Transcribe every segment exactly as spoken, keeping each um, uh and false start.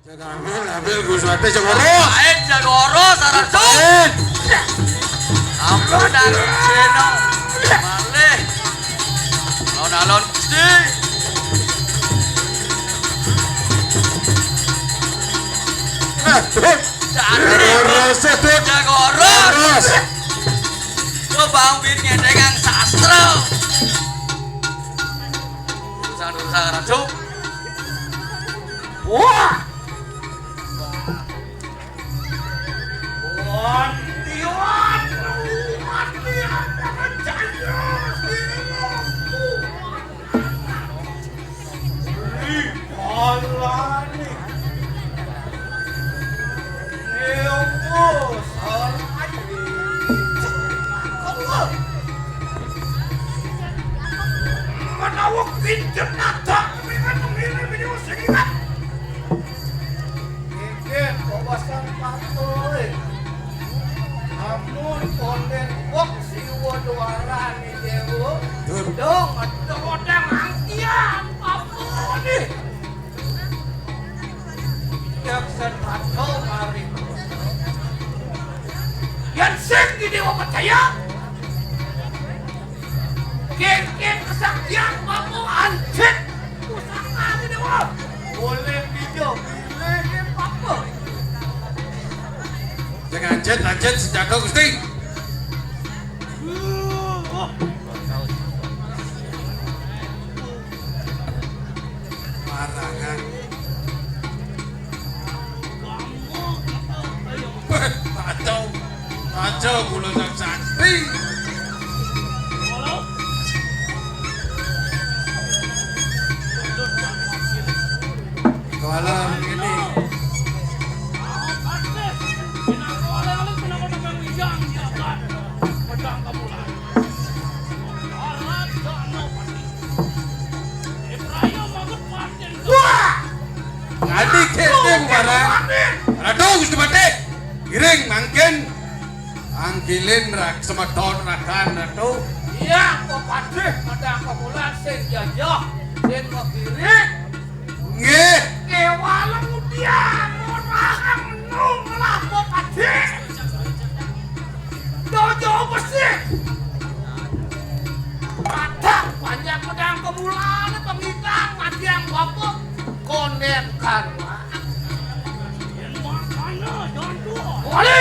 Jaga ambil, ambil Gus Wate Jagoro. Lain Jagoro, Sarasung. Lain. Ampun, Arjuna. Malih. Alon-alon Gusti. Eh, Dut. Jagoro. Terus, Dut. Jagoro. Terus. Coba ambin ngedengang sastra. Urusan-urusan Sarasung. Wah. Menawa kincir nata, mendingan memilih video sing ingat. Nggih, wawasan patuh. Amun konden wong siwa duarane dewa, dong, dong, dong, angkian, apa nih? Yang sen patuh mari. Yang sing di dewa percaya. Kengkeng kesaktian papo ancit. Pusaka ini, wah. Boleh video, boleh papo. Sing ancit, ancit, sejaga, Gusti. Marangan. Kacau. Kacau, kula sang sakti. Kala ngene. Wah! Nganti kene barang. Ratu Gusti Patih. Giring mangkin. Anggilin rak semeton rakan Ratu. Iya, Pak Patih, ada apa pula sing jajah, sing ngegiring? Nggih. Kewala mudian, ora menung lah, Pak Patih. Dojo besi. Kadang banyak pedang kemulane pengitang, mati yang bapak. Konen kan.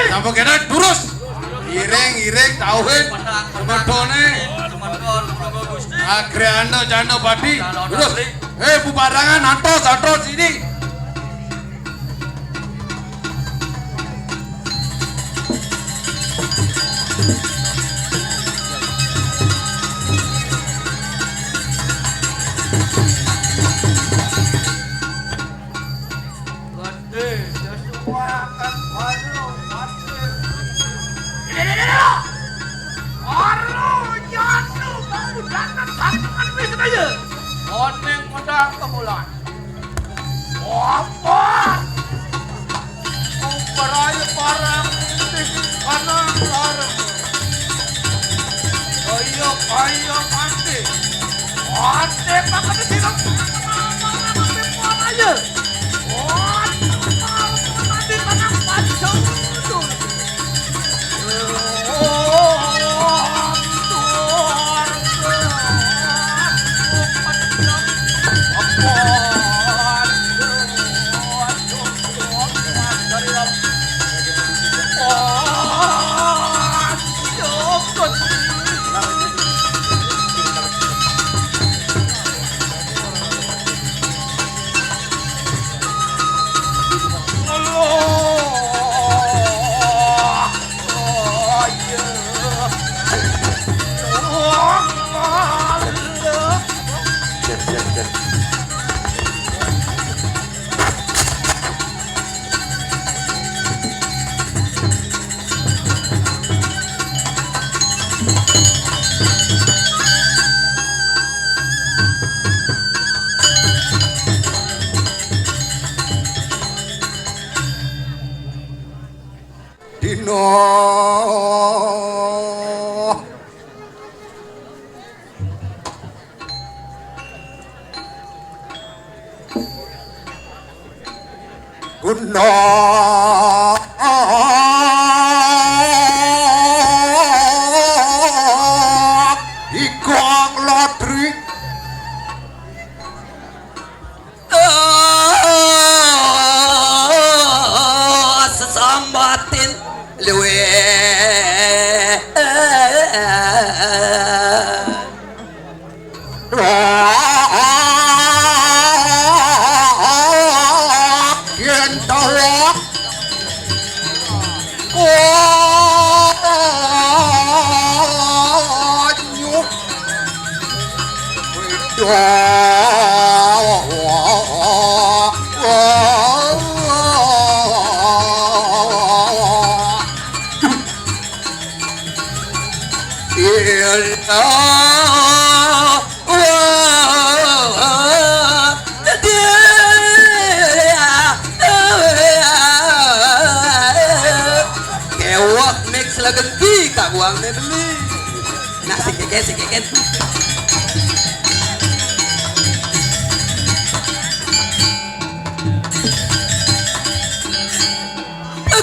Sampun kena durus. Iring, iring, tauhin. Semetone. Agreana jana padi. Durus. Eh, bubarangan, antos, antos ini. Oning medang kemulan. Apa? Uparai parang putih kanang larang. Ayo, ayo, mati. Mati, mati, mati, mati, mati, mati, mati. Lok Ikang Ladri. Oh, sesambatin luwih. Yen tolak konyuk. Kewak mix lagi kita buang nih beli. Nah, si keket, si keket.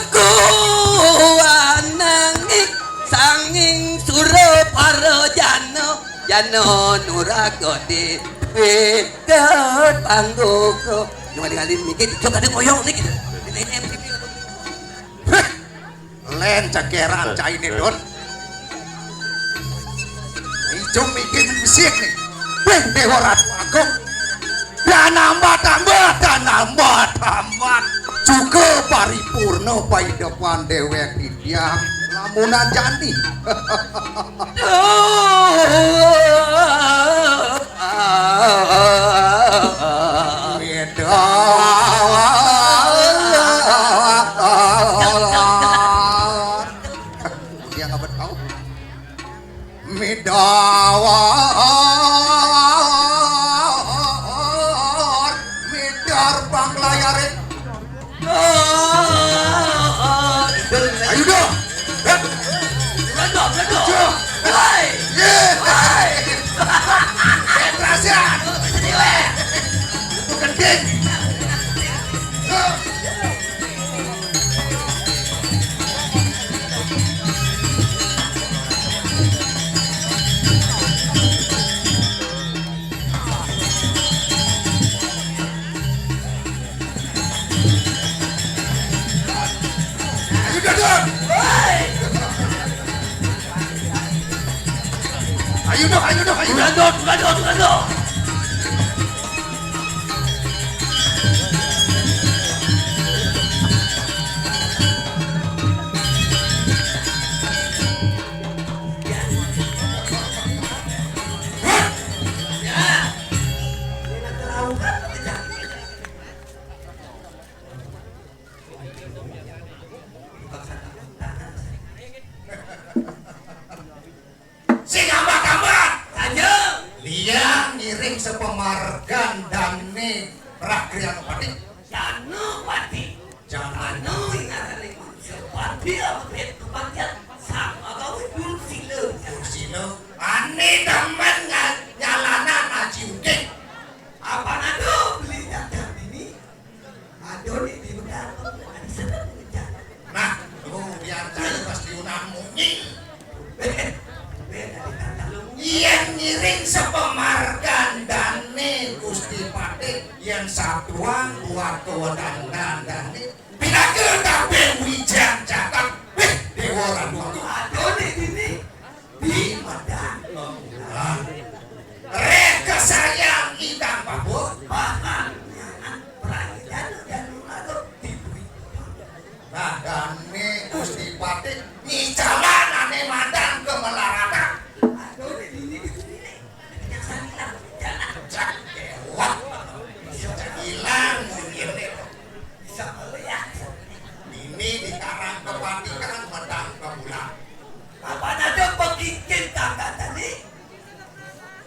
Kuwi nanging sanging sura para jana, jana nuraga dhewe panggoka. Yo, ngali-ngali niki, yo, kadang ngoyong niki. Ini M T V. Heh, len cekeran caine, Don. Ijo mikir bisik nih. Weh, Dewa Ratu Agung. Dan ambat, ambat, dan ambat, ambat. Juga paripurna paidepan dewek titiang lamunan jani. Duh. Weda. Dia nggak tahu. Midawar, midar panglayare. Ayo dong. Hep. Bukan dong, bukan dong. Ayo. Woi. Ye. Woi. Petrasian. Itu gending. Ayo dong, ayo dong, ayo dong. Bukan dong, bukan dong, bukan dong. Sing ambat-ambat. Ayo. Liang ngiring sepemargan dane Pragrianopati. Danopati. Jangan. Anu ingatane manusia. Pati abet kematian. Sama gawe Dursila. Dursila. Ane demen nga-, nyalanan aji udik. Apa nado beli dagang ini? Aduh, ini di Medan, di sana, di sana. Nah, lu biar cari pas diunang munyi. Yen ngiring sepemargan dane Gusti Patih, yen satuan buat kewedandan dane, pinaka kabeh wijan jagat, weh, Dewa Ratu. Aduh, ini, ini. Di Medan Kemulan. Rek kesayang ingkang pabur. Paman nyangan prahidan dan nurado diberi. Nah, dane Gusti Patih ngicalan ane madan kemelaratan. Aduh, ini, ini, ini, ini. Yang saya bilang, jangan, jangan kewat. Bisa hilang mungkin. Bisa melihat. Ini dikarang kepatikan Medan Kemulan. Apa nado pegikin tangga tadi?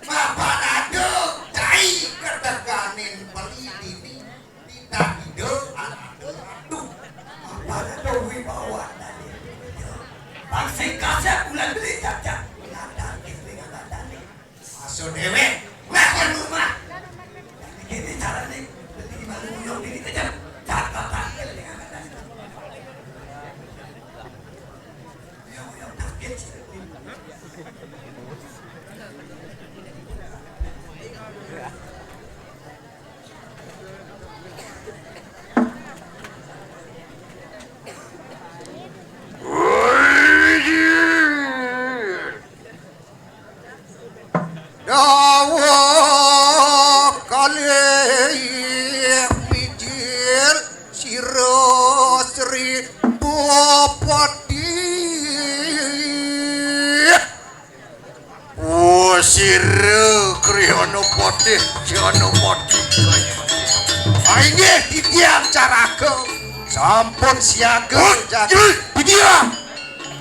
Apa nado cai keteganin beli dini? Tidak ide anado ratu. Apa nado wibawa tadi? Pangsing kasar bulan beli cacak. Nandang istri nggak tadi. Aso dewek, lah, kan rumah. Gini carane, beli malu nyong dini kejam. Cakap tanggal dengan Dawuh kalih mijil sira Sri Bupati. Oh, sira Kriana Patih, Janapati. Ah, inggih titiang caraga. Sampun siaga. Oh, jati. Inggih. Titiang.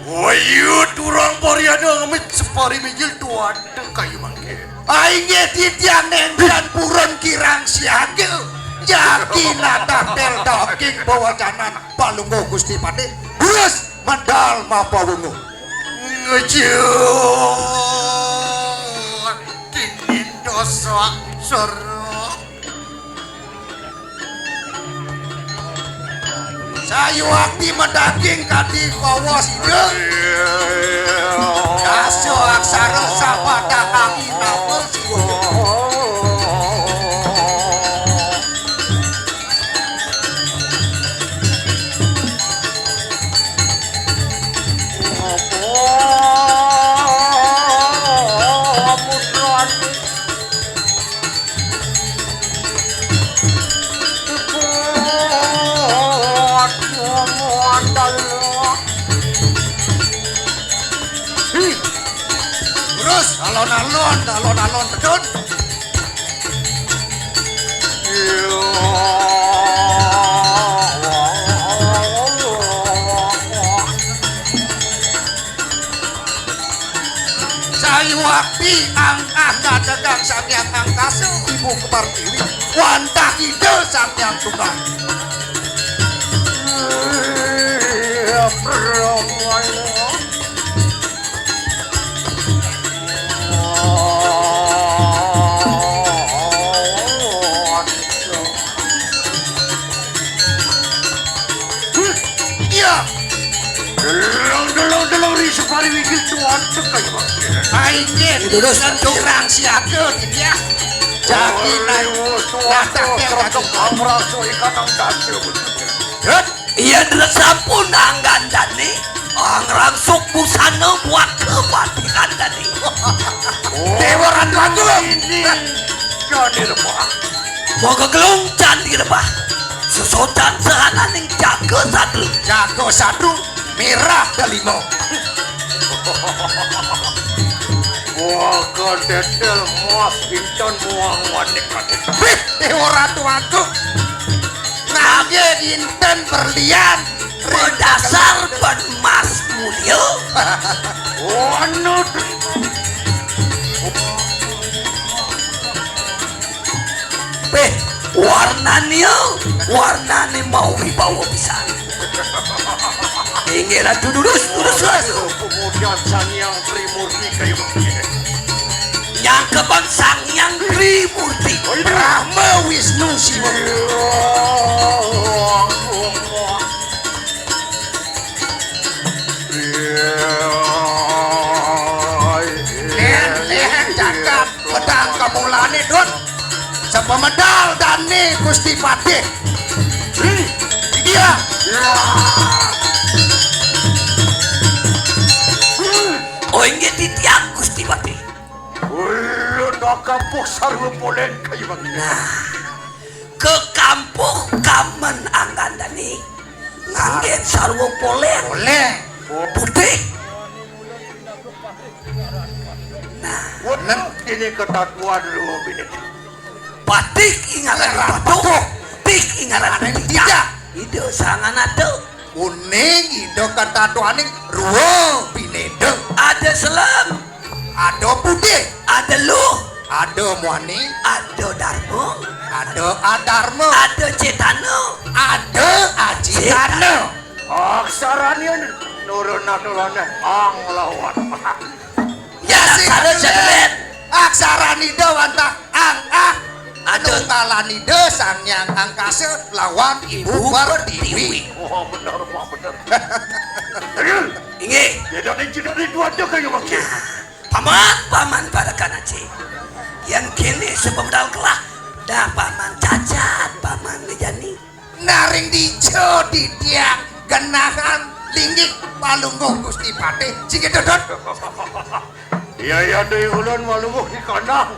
Wayu turang pariana ngemit separi mijil tuan kayu mangke. Ah, inggih titiang nenggan purun kirang siaga. Jati natah tel daging bawacanan palungguh Gusti Patih. Terus medal mapawungu. Ngejut dingin dosa seru. Sayuwakti madaging kadi pawas ida. Dasa aksara sabatang angin nama siwa. Terus alon-alon, alon-alon pedun. Sayuwakti angkah ngadegang Sang Hyang Angkasa, Ibu Kembar Tiwi, wantah Ida Sang Hyang Tunggal. Iya. Delong, delong, delong, ri separi wigil tuan tekai. Aingin, terus kurang siaga, ya. Jaki naik. Waduh, tuan, tuan, tuan, tuan, tuan, tuan, tuan, tuan, tuan, tuan, tuan, tuan, Yen sampun anggandane, angrangsuk busana buat kepatihan dane. Dewa Ratu Agung. Ini Candi Rebah. Moga gelung Candi Rebah. Sesodan sehananing jaga satu. Jaga satu, merah delima. Wah, kedetel mas intan muang wanik katik. Wih, Dewa Ratu Agung. Ngangge inten berlian. Berdasar ban mas mulia. Wanut. Beh, warnane, warnane mau wibawa pisan. Inggih Ratu, durus, durus, durus. Kemudian Sang Hyang Trimurti kayu. Nyangkepang Sang Hyang Trimurti. Brahma, Wisnu, Siwa. Lehen, lehen, cakap, pedang kemulane, Dun. Sepemedal dane Gusti Patih. Iya. Oh, inggih titiang Gusti Patih. Ulun kakampuh sarwa polen kayu. Nah, kakampuh kamen anggandane ngangge sarwa polen. Polen. Putih. Nah, wenen ini ketatuan lu bini. Patih ingaran patuh. Patih ingaran tidak. Ida sanganata. Kuning ida katatuaning rua bineda. Ada selem. Ada putih. Ada luh. Ada muani. Ada darma. Ada adarma. Ada cetana. Ada acetana. Aksarane nurun-nurun ang lawan. Ya, aksara sing sedet. Aksarane da wantah ang ah. Ada. Tunggalanida Sang Hyang Angkasa lawan Ibu Pertiwi. Wah, bener, wah, bener. Nggih. Ya, dadi jenenge dua ada kaya mangke. Paman, paman para kanaci. Yen kene sebab dal kelah, dah paman cacat, paman ngejani. Naring dijo didiak genahan linggih palungguh Gusti Patih. Sing dodot. Iya, iya, deh, ulun malungguh di kandang.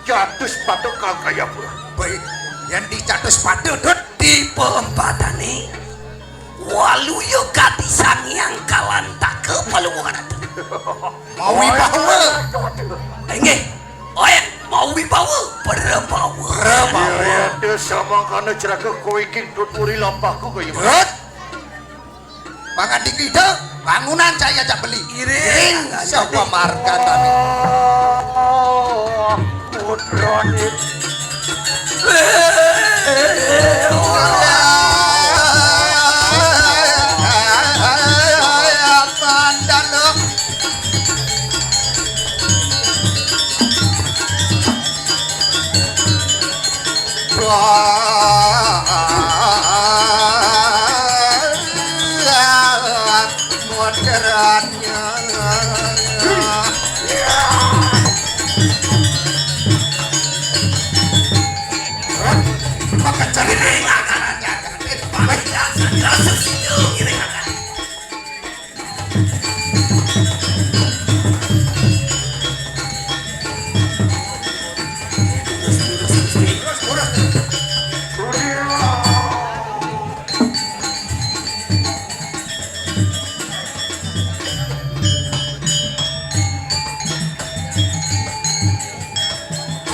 Catus patuk kang kaya pura. Baik, yang di catus patuk, Dut. Di peempatane, waluya kati Sang Hyang Kalantaka palungguh ratu. Mau wibawa. Inggih. Oe, mau wibawa, prabawa. Prabawa. Iya, iya, deh, samangkana jeraka kowe iki, Dut, uri lampahku kaya. Dut. Pangan dikida, bangunan cahya cak beli. Iring, iring, sapa margatane? Oh, putrane. Wah, modernnya. Maka cari.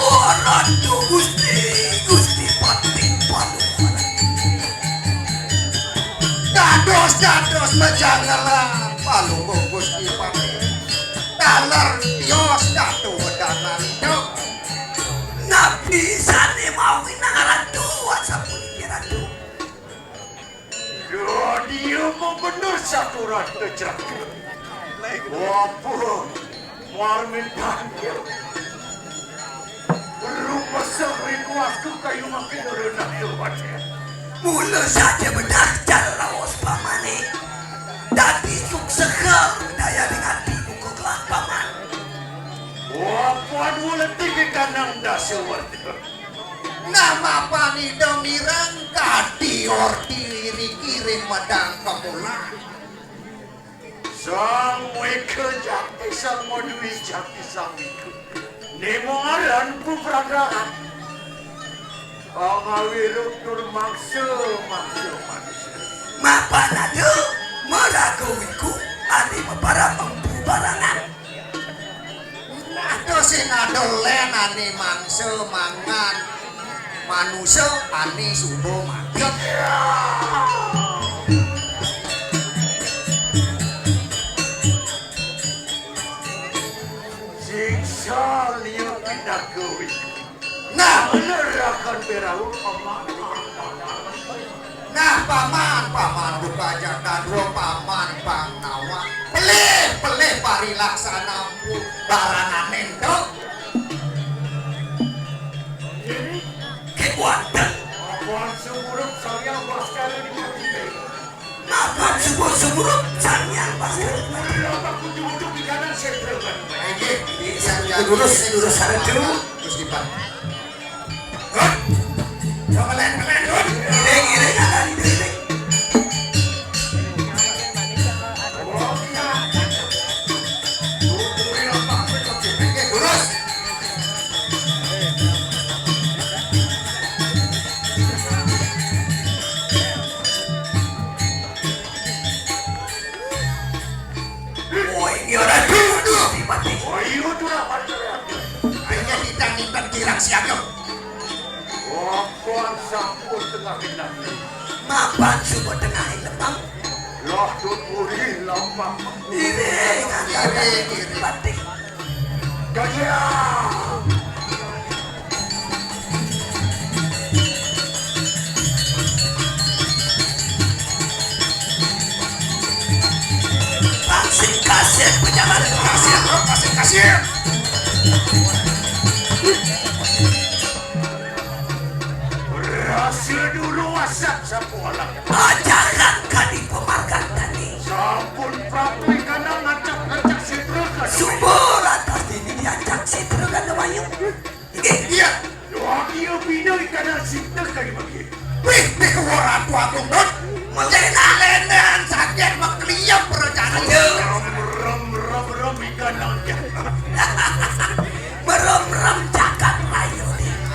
Oh, Ratu Gusti, Gusti Patih Palungguh. Dados, dados, majangalah Palungguh Gusti Patih. Taler tios Datu Wedananca. Napi sane mawi nang Ratu, asapuniki Ratu? Dadi apa bener saturan kecelakaan? Apa? Marmin Panggil. Rumesek rituasku kayu makin rendah tuan. Mula saja bedah cara lawas pamane. Dadi sukseha daya ring ati buka kelah paman. Apa dua letih ke kanang dasa warga? Nama panida mirang kadi orti liriki ring medang pamulang. Sang Wika Jakti, Sang Madwi Jakti, Sang Wika. Nemo aran pupragahan. Pangawiruk tur mangsa, mangsa manusia. Mapan ada maraga wiku ane maparak empu barangan. Ada sing ada len ane mangsa mangan manusa ane suba mati. Sing salia pindah gawe. Nah, bener akan berau paman. Nah, paman, paman buka jaka dua paman Pangnawa. Pelih, pelih parilaksana empu barangan ento. Kekuatan. Apan sumurup saya baskara di mati. Mapan subuh sumurup Sang Hyang Baskara. Inggih, inggih, Sang Hyang. Lurus, lurus sareng dulu. Terus kipat. Hut. Coba lain, lain, hut. Iring, iring, akan iring. Inggih, lurus. Woi, ini ora duduk di mati. Woi, itu ora mati. Ayo kita ngimpen kirang siap, yuk. Wapun sampun tengah lemah. Mapan suba tengah lemah. Lah, tut muri lemah. Ini, ini, ini. Batik. Gajah. Pasir kasih, pejalan pasir, pasir kasih. Berhasil dulu asap sapu alam. Ajaran kadi pemargan tadi. Sampun prapi kana Déwa Ratu Agung, Dut. Melena-lenan saking makliyep rencana. Ayo. Rem, rem, rem, rem, ikan nang. Merem-rem jagat raya.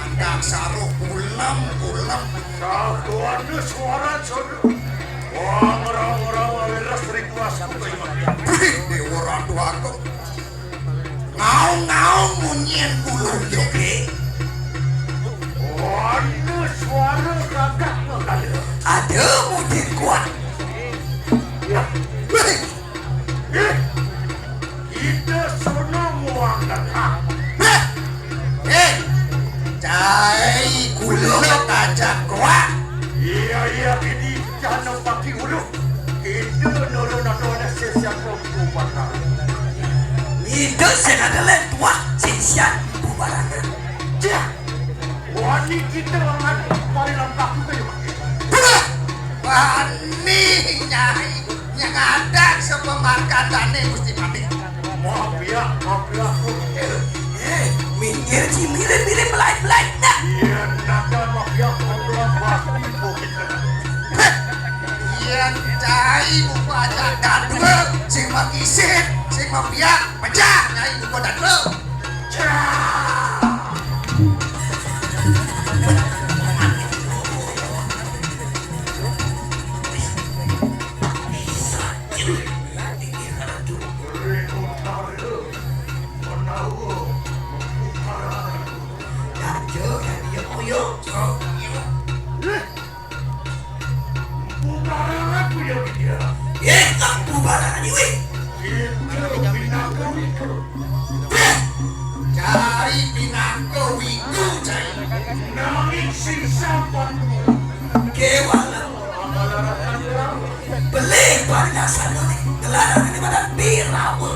Anak saru kulem, kulem. Saduana suara sono. Wah, orang-orang leres ring kuas. Wih, Déwa Ratu Agung. Ngaung-ngaung munyin kulun joge. Anu suara gagak ada. Ada munyin kuat. Ya. Wih. Eh, kita sono muang gagak. Wih. Eh, cai kulun kacang kuat. Iya, iya, ini jangan pakai huruf. Itu nurun atau ada sesian perempuan. Itu sing ada lain tuah sing sian bubarangan. Cih, wani kita orang paling lampak juga ya, Pak. Bah, wani, Nyai, yang ada sepemarkandane Gusti Patih. Maaf ya, maaf ya. Eh, minggir, ci, milih-milih, belai-belai, nah. Iya, nada maaf ya, maaf ya. Heh, yen cai buku aja dadua, sing makisit, sing mapiak, pecah, cai buku dadua. Cah. Bubarangan punya dia. Eh, bubarangan iwe. Itu pinaka wiku. Beh, cai pinaka wiku, cai. Nanging sing sampan. Kewala. Beli pariasana ni. Gelarane pada Birawa.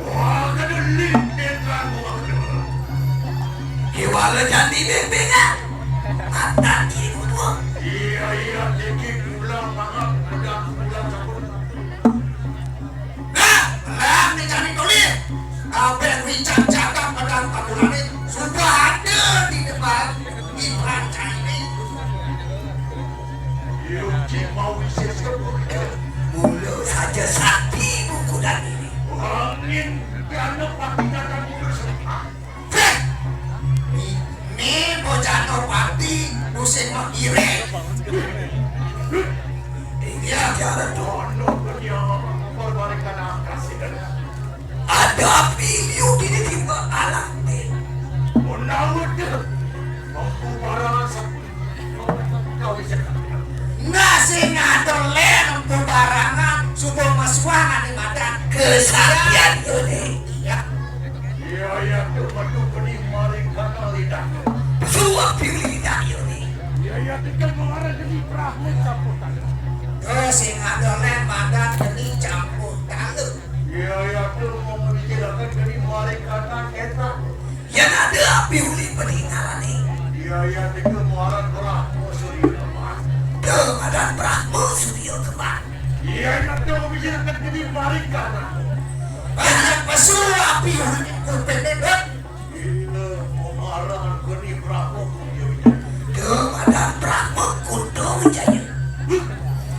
Wah, kada ling netramu. Kewala jandi bembengan. Matan kiri kudu. Iya, iya, tinggi pulang, maaf, udah pulang, sabun. Nah, belah ni jani tulis. Kabeh wincang jagat padang pamulane suba ada di depan Ibrahim Cahili. Iya, cik mau isi sebut. Mula saja sakti buku dan ini. Angin, jana pati datang itu semua. Heh! Ni, ni bocah Nopati musim menggiring. Iya, jalan dono, dia ngomong, ngomong, balik ke nangkas, ya. Ada piliu dini tiba alam ni. Menawa dia mampu barang Nah, sing ngatur len empu barangan, suba masuan ane madan kesaktian yune. Ya. Iya, iya, tuh, metu geni maring kana lidah. Suap piuli lidah yune. Iya, iya, tekel mengarah geni Brahma campur tangan. Tuh, sing ngatur len madan geni campur tangan. Iya, iya, tuh, mau membicarakan geni maring kana eta. Yen ada api uli peningalane. Iya, iya, nika muaran Brahma Surya Kembar. Tuh, madan Brahma Surya Kembar. Iya, iya, tuh, bisa dekat gini, mari kanan. Banyak pesu api uli kuping, Dut. Iya, muaran geni Brahma Surya Wijaya. Tuh, madan Brahma Kuda Wijaya.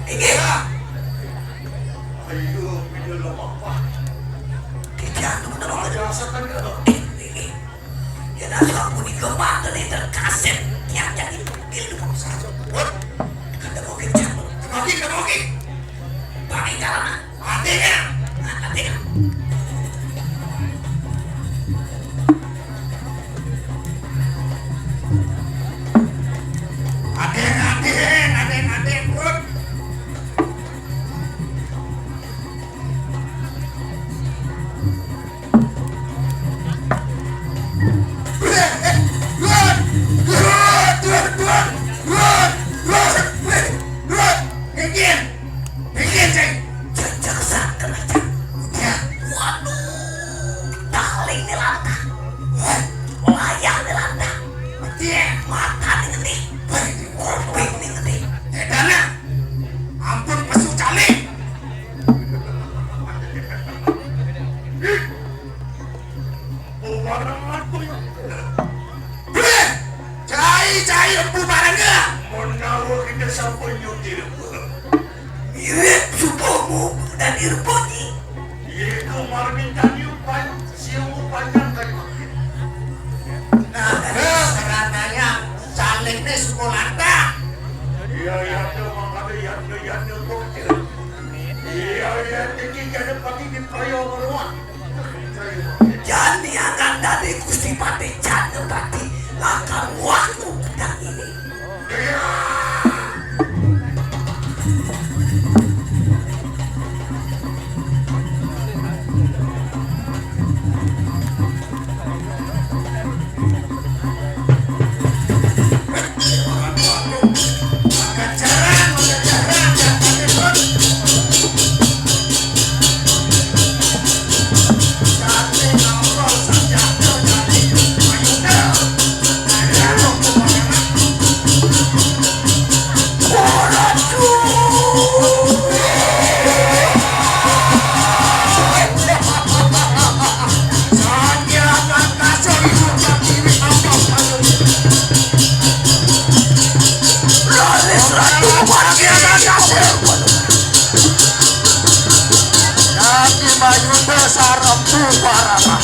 Inggih. Ayo, pindah lemah, Pak. Titiang nemu nama. Ada rasakan ke? Eh, eh, eh. Yen asapunika mangkene terkasep tiang jagi pil dukung sasut. Kata mungkin jamu. Mungkin, mungkin. Pakai karena. Hatinya. Hatinya. Aden, aden, aden, aden, Bud. Waduh, taling ni lantah. Layah ni lantah. Mata ni ngendi. Kuping ni ngendi. Edana. Ampun pesu calik. Bubarangan aku ya. Bleh! Cai, cai, empu barang Mun ngawa kita sampun nyuci rupa. Mirip subuhmu dan irponi. Iku marmintani pan siu panjang kayu. Nah, seranaya saling ni sekolah tak. Iya, iya, tu mangkada iya, iya, iya, kok. Iya, iya, tinggi kada pati di prayo beruang. Jani akan dadi Gusti Patih Janapati lakar waku pedang ini. Dadi mayuda sarembu barana.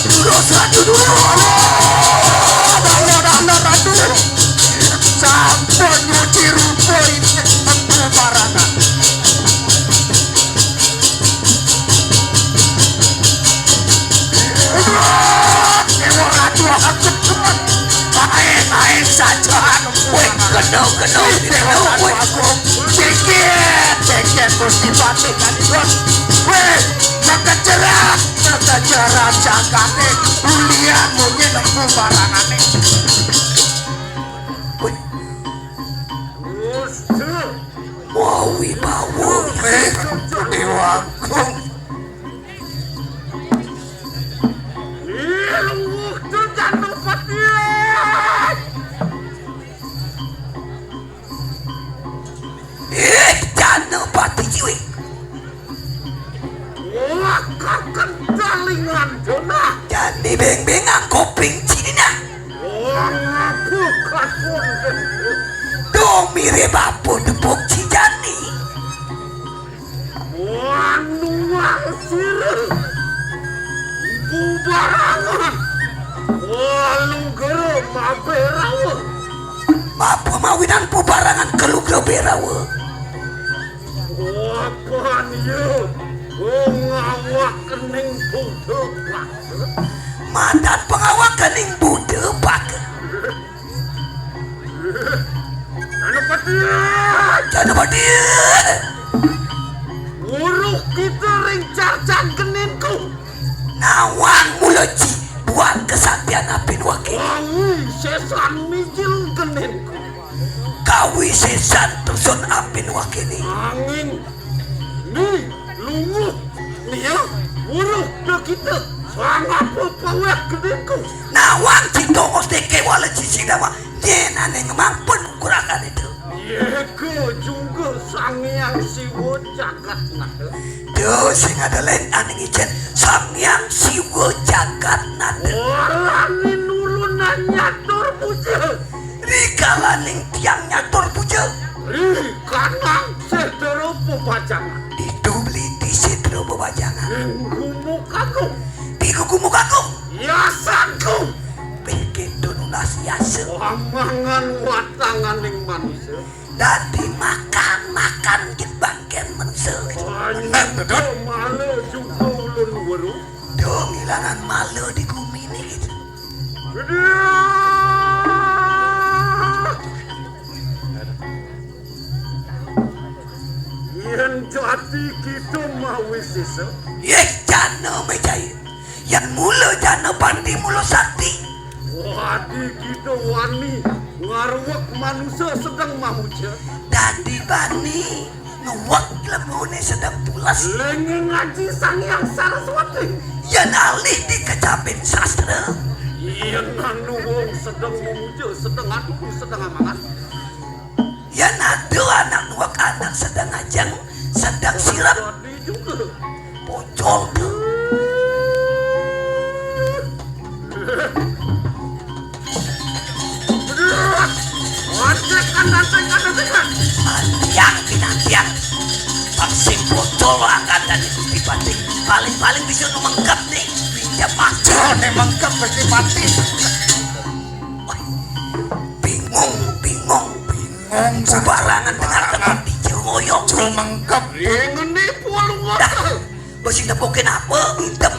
Durus ratu, durus. Dana, dana, ratu. Sampun nyuci rupa ini empu barana. Dewa ratu, aku aeng-aeng saja. Weh, kena, kena, kena, weh. Sikit, sikit, Gusti Patih Kalidon. Weh, maka cerah, maka cerah jagate. Ulian munyi nemu barangane. Weh. Wah, wibawa. Weh, Dewa Agung. Ih, luwuh tuh Janapati. Eh, Janapati ciwi. Wah, kakendalingan dona. Jani beng-bengang kuping cinina. Wah, ngaku kakun. Dong mirip apa tepuk cijani. Wanuang sira. Bubarangan. Walu gero maberawa. Mapa mawinan bubarangan kalugra berawa? Wapan ya. Ngawak kening buda. Matan pengawak kening buda, Pak. Janapati! Janapati! Wuruh kita ring carcan geninku. Nawang mula ci buat kesaktian apin wake. Wangi sesan mijil geninku. Kawi sesan tusun apin wake ni. Angin ni lunguh nia wuruh kita. Sangapa paweh geninku. Nawang cita oste kewala cici dama. Nyenane ngemampun kurangane tu. Yega juga Sang Hyang Siwa Jagatnata. Duh, sing ada lain aning ijen Sang Hyang Siwa Jagatnata. Walane nulunang nyatur puja. Rikalaning tiang nyatur puja. Rikanang sedera pepajangan. Ditu beli di sedera pepajangan. Ning gumu kagung. Di gumu kagung. Yasanku. Pikir nunas yasa. Pamangan watanganing manusia. Dadi makan-makan git bangken manusia. Bener, Dut. Mala juga ulun weruh. Duh, ngilangan mala di gumi ni gitu. Aduh. Yen jati kita mawisisa. Yeh, jana mejai. Yen mula jana pati mula sakti. Wadi kita wani ngaruwek manusia sedang mamuja. Dadi bani nuwek lemune sedang pulas. Lenging ngaji Sang Hyang Saraswati. Yen alih dikecapin sastra. Yen anu wong sedang mamuja, sedang adu, sedang amangan. Yen ada anak nuwek anak sedang ajeng, sedang sirep. Pocol tu. Antiang pinantiang. Bang sing bocol angkatan iku dibanding paling-paling bisa nu mengkep nih. Pinjam mas. Jane mengkep Gusti Patih. Wah, bingung, bingung. Bingung, bubarangan dengan teman dijero ngoyong. Jero mengkep. Ngene puwal ngono. Wis ditepuke apa? Idem.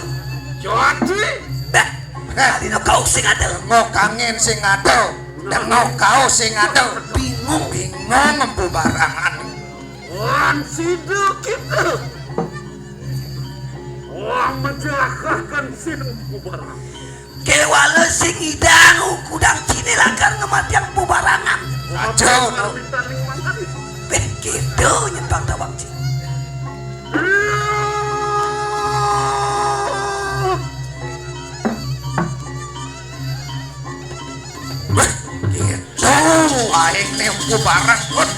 Jadi, dah, kalino kau sing adel. Ngok angin sing adel. Dengok kau sing adel. Bingung. Bingung empu barangan. Wan sida kita. Wah, mencelakakan sing bubarangan. Kewala sing idang kudang cine lakar ngematiang bubarangan. Aja, no. Beh, gitu nyembang tawang cine. Weh, gitu. Aing nempu barang, Bud.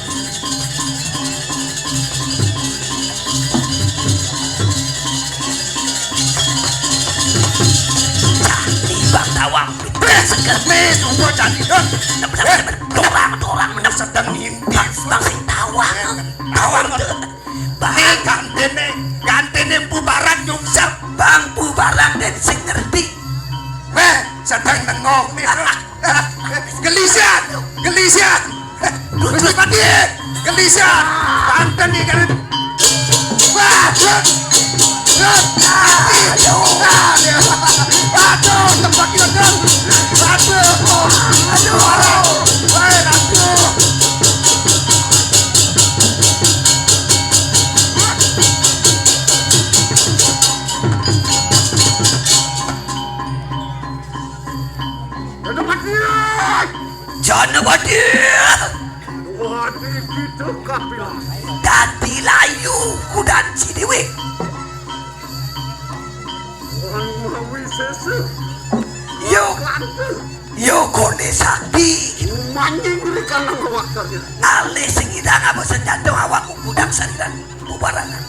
Cah, timbang tawang. Weh, seger. Nih, sungguh jadi, Bud. Bener, bener, bener. Dorang, dorang, bener. Sedang mimpi. Bang, bang, sing tawang. Tawang, Bud. Bang. Nih, gantine, gantine Mpu Barang nyungsep. Bang Mpu Barang dan sing ngerti. Weh, sedang nengok nih. Gelisian, gelisian. Gusti Patih, gelisian. Banten nih kan. Wah, aduh. Aduh, aduh, tembak, aduh. Aduh, aduh, aduh. Weh, aduh. Janapati! Janapati! Wadi kita kapilah. Dadi layu kudan cidewe. Wan mawi sese. Yo. Kante. Yo kone sakti. Manjing diri kanang wakar. Alih sing idang apa senjata awakku kudan sariran bubarangan.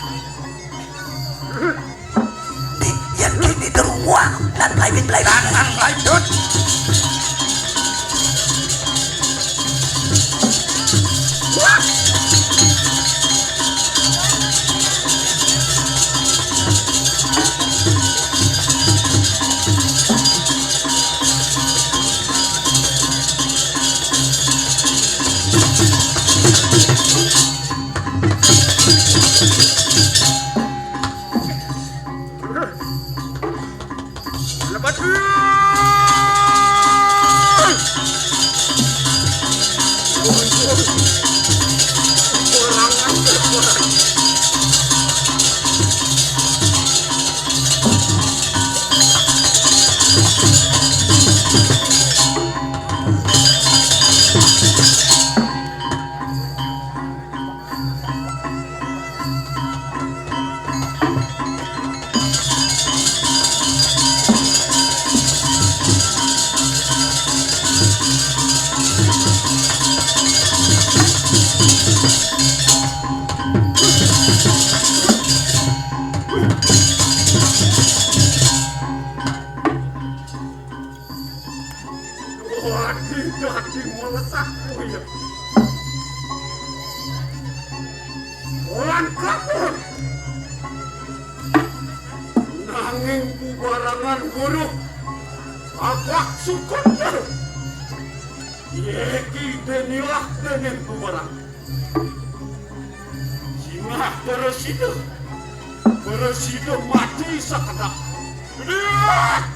Nih, yang gini terunguang dan lain-lain. Tangan lanjut. Wadi dadi melesah kuwi. Lan kabur. Nanging bubarangan weruh. Awak sukun. Iki denilah dening bubarang. Sinah para sida. Para sida mati sakedap. Lihat!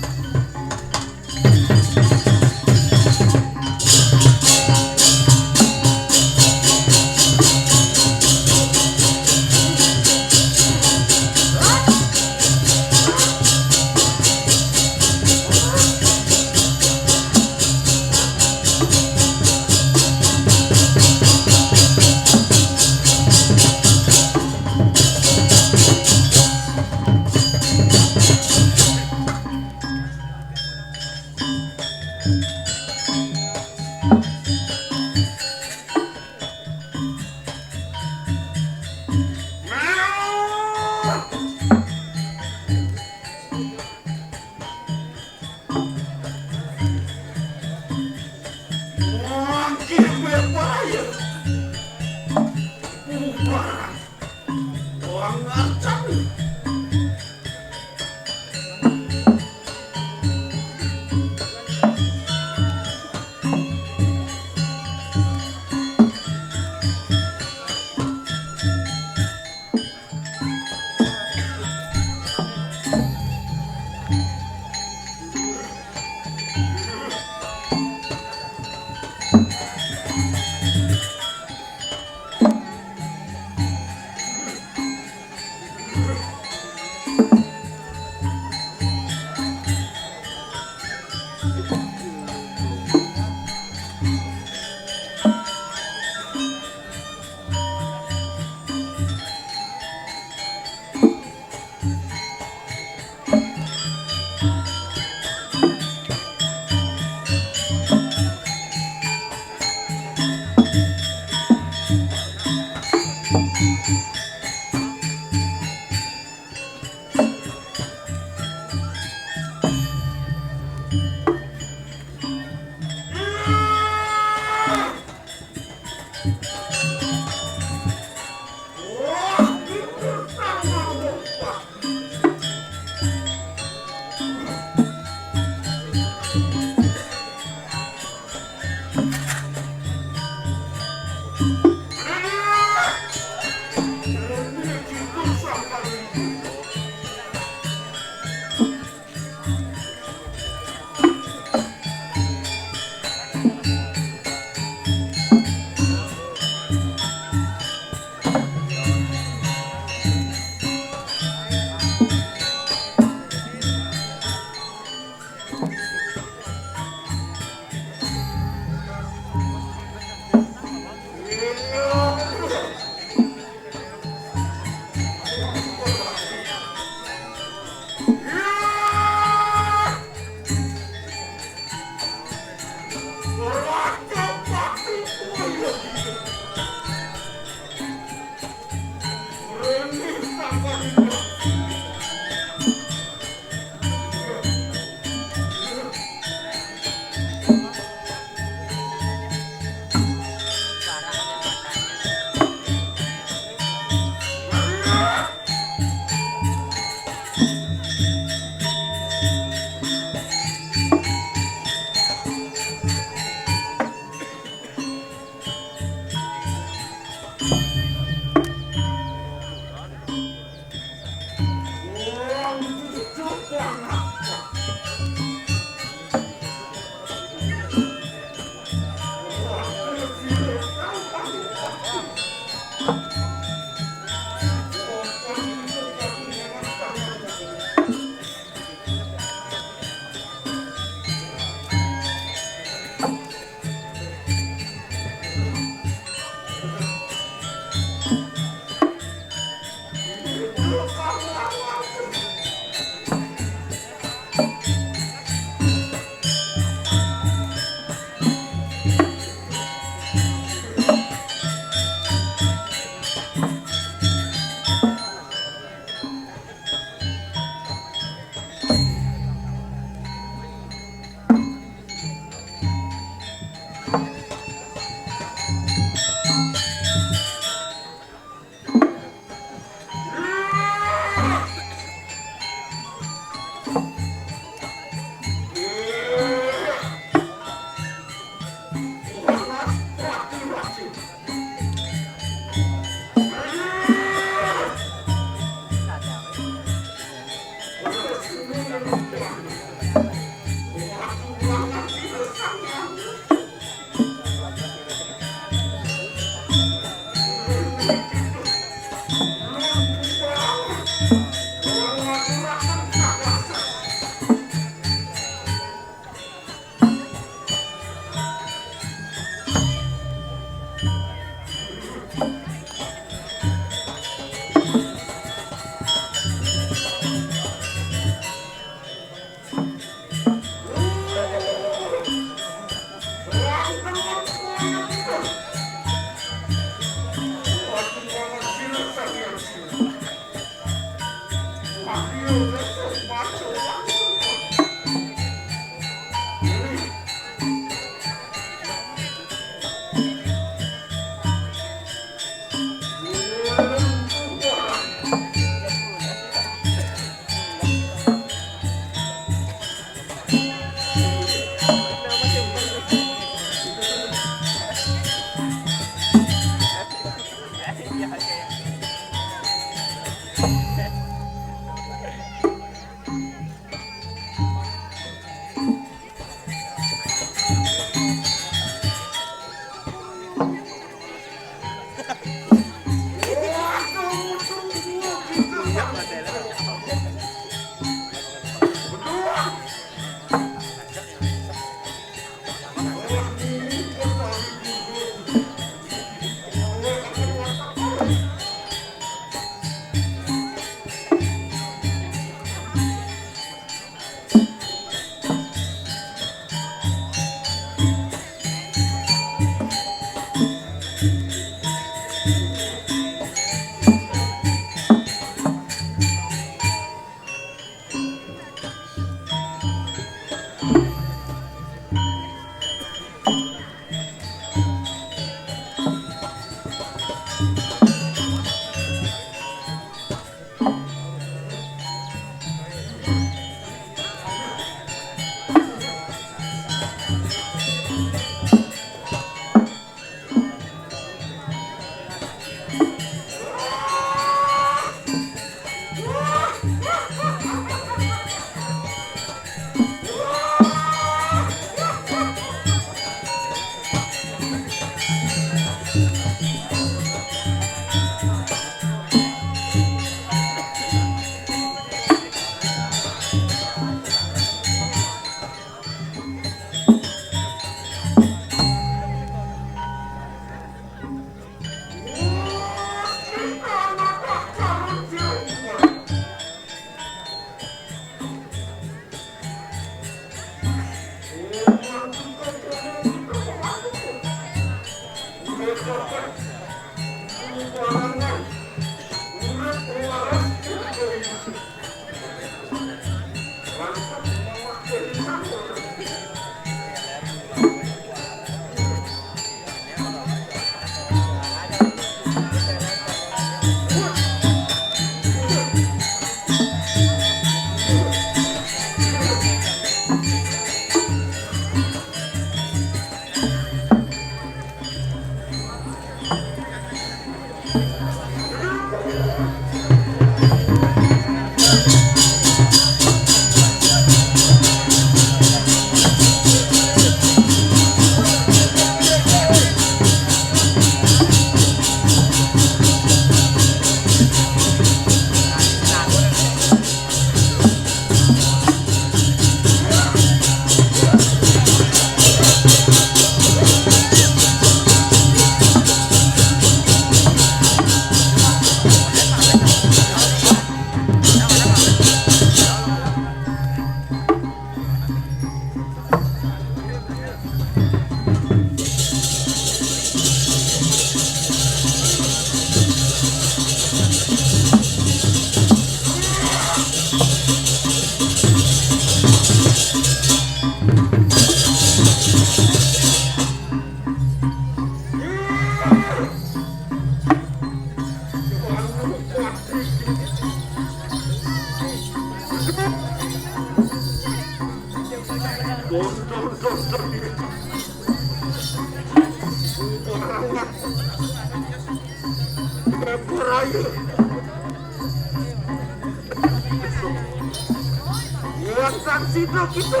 Buatan sidok itu.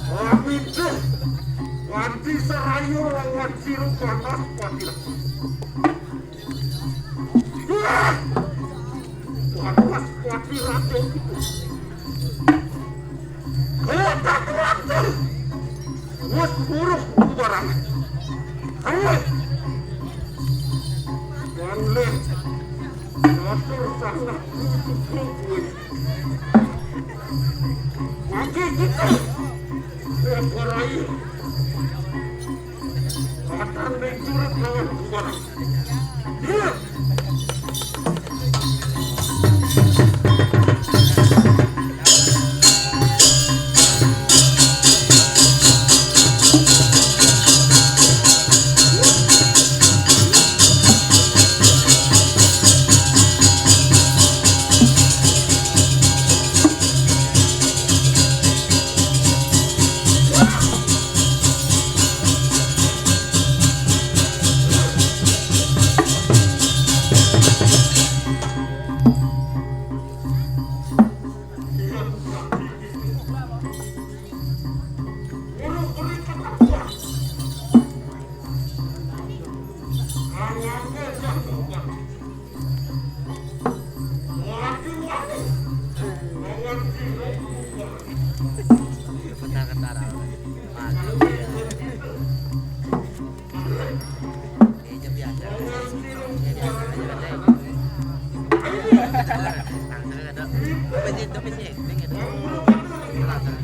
Pamit deh. Wanti Sarayu lawan Siru panas pati. Wah! Panas pati raja itu. Kota kuat. Wes buruk barang. Ayo. Jangan leh. Motor sangat butuh kuwi. Oke, gitu. Ya, borai. Matan mencurut lawan gua. Iya. Bentar, bentar. Mantap, ya. Ini biasa. Ini biasa aja, Dek. Langsung ada. Tapi sih, tapi sih, ini gitu. Langsung.